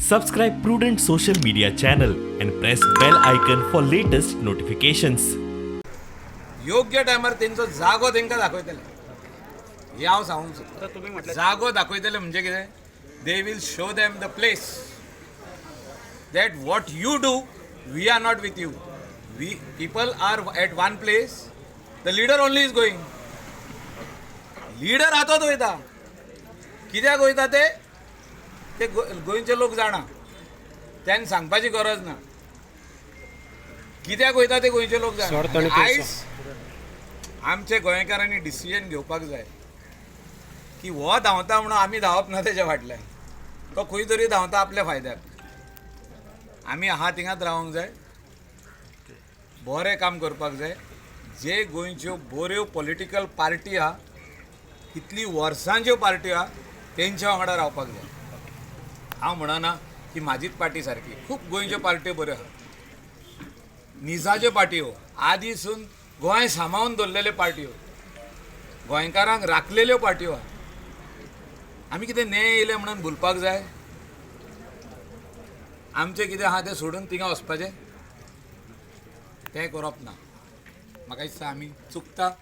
Subscribe Prudent social media channel and press bell icon for latest notifications. योग्य टायमार तेंचो जागो तेंकां दाखयतले हें हांव सांगूंक सोदतां. जागो दाखयतले म्हणजे कितें, they will show them the place that what you do, we are not with you. We people are at one place, the leader only is going. Leader आतांच वयता, कित्याक वयता ते ते गोंयचे लोक जाणा, तेन्ना सांगपाची गरज ना. कित्याक वयता ते गोंयचे लोक जाणा. आयज आमचे गोंयकारांनी डिसिजन घेवपाक जाय की हो धांवता म्हणून आमी धांवप ना तेज्या फाटल्यान. तो खंय तरी धांवता आपल्या फायद्याक. आमी आहा थिंगाच रावंक जाय, बरें काम करपाक जाय. जे गोंयच्यो बऱ्यो पॉलिटिकल पार्टी आहा, कितली वर्सांच्यो पार्ट्यो आहा, तेंच्या वांगडा रावपाक जाय. हांव म्हणना की म्हाजीच पार्टी सारकी, खूब गोंयच्यो पार्ट्यो बऱ्यो आहा, निजाच्यो पार्ट्यो, आदीसून गोंय सांबाळून दवरलेल्यो पार्ट्यो, गोंयकारांक राखलेल्यो पार्ट्यो आहा. आमी कितें नें येयलें म्हणून भुलपाक जाय? आमचें कितें आहा तें सोडून थिंगा वचपाचें? तें करप ना. म्हाका दिसता आमी चुकता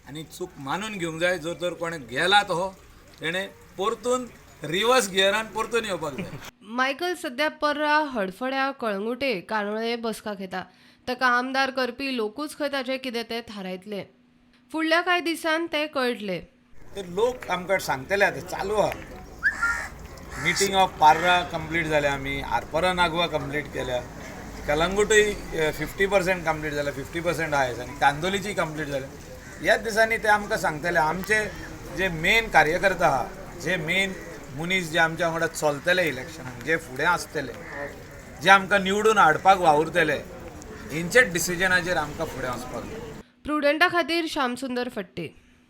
आनी चूक मानून घेवंक जाय. जर तर कोणें गेला तो तेणें परतून रिवर्स गियरान परतून येवपाक जाय. मायकल सध्या पर्रा, हडफड्या, कळंगुटे, कांदोळे बसका घेता. ताका आमदार करपी लोकूच खंय ताचें कितें तें थारायतले. फुडल्या कांय दिसांत तें कळटलें. ते लोक आमकां सांगतले. आतां चालू आहा मिटींग ऑफ पार्रा कंप्लीट जाल्या, आमी आरपोरा नागवा कंप्लीट केल्या, कलंगूटय 50% कंप्लीट जाल्या, 50% आहा आनी कांदोलीची कंप्लीट जाल्या. ह्याच दिसांनी ते आमकां सांगतले. आमचे जे मेन कार्यकर्ता आहा, जे मेन मनीस जे आमच्या वांगडा चलतले इलेक्शनाक, जे फुडें आसतले, जे आमकां निवडून हाडपाक वावुरतले, हेंचेच डिसिजनाचेर आमकां फुडें वचपाक जाय. प्रुडंटा खातीर श्यामसुंदर फट्टे.